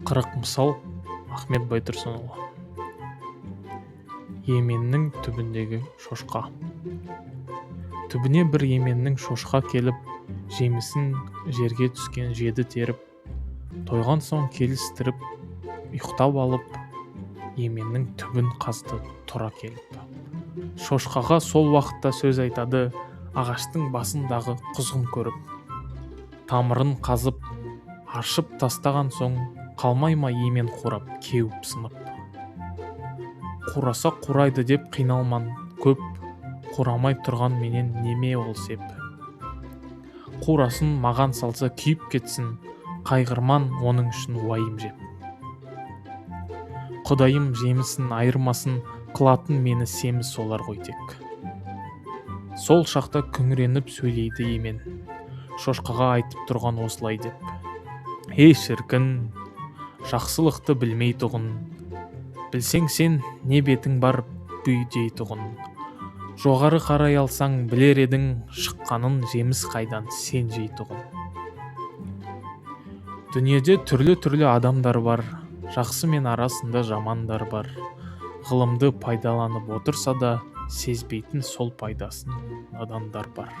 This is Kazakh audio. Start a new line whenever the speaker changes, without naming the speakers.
40 мысал, Ахмет Байтұрсынұлы. Еменнің түбіндегі шошқа. Түбіне бір еменнің шошқа келіп, жемісін жерге түскен жеді теріп, тойған соң келістіріп ұйықтап алып, еменнің түбін қазды тұра келіп. Шошқаға сол уақытта сөз айтады ағаштың басындағы құзғын көріп. Тамырын қазып, аршып тастаған соң, қалмай ма емен қурап, кеуіп, сынып? Қураса қурайды деп қиналман көп, қурамай тұрған менен неме ол сеп? Қурасын, маған салса күйіп кетсін, қайғырман оның үшін уайым жеп. Құдайым жемісін айырмасын, қылатын мені семіз солар ғой тек. Сол шақта күңіреніп сөйлейді емен, шошқаға айтып тұрған осылай деп: «Ей, шіркін, жақсылықты білмейтұғын, білсең сен, не бетің бар бүйдейтұғын? Жоғары қарай алсаң, білер едің шыққанын жеміс қайдан сен жейтұғын. Дүниеде түрлі-түрлі адамдар бар, жақсы мен арасында жамандар бар. Ғылымды пайдаланып отырса да, сезбейтін сол пайдасын надандар бар».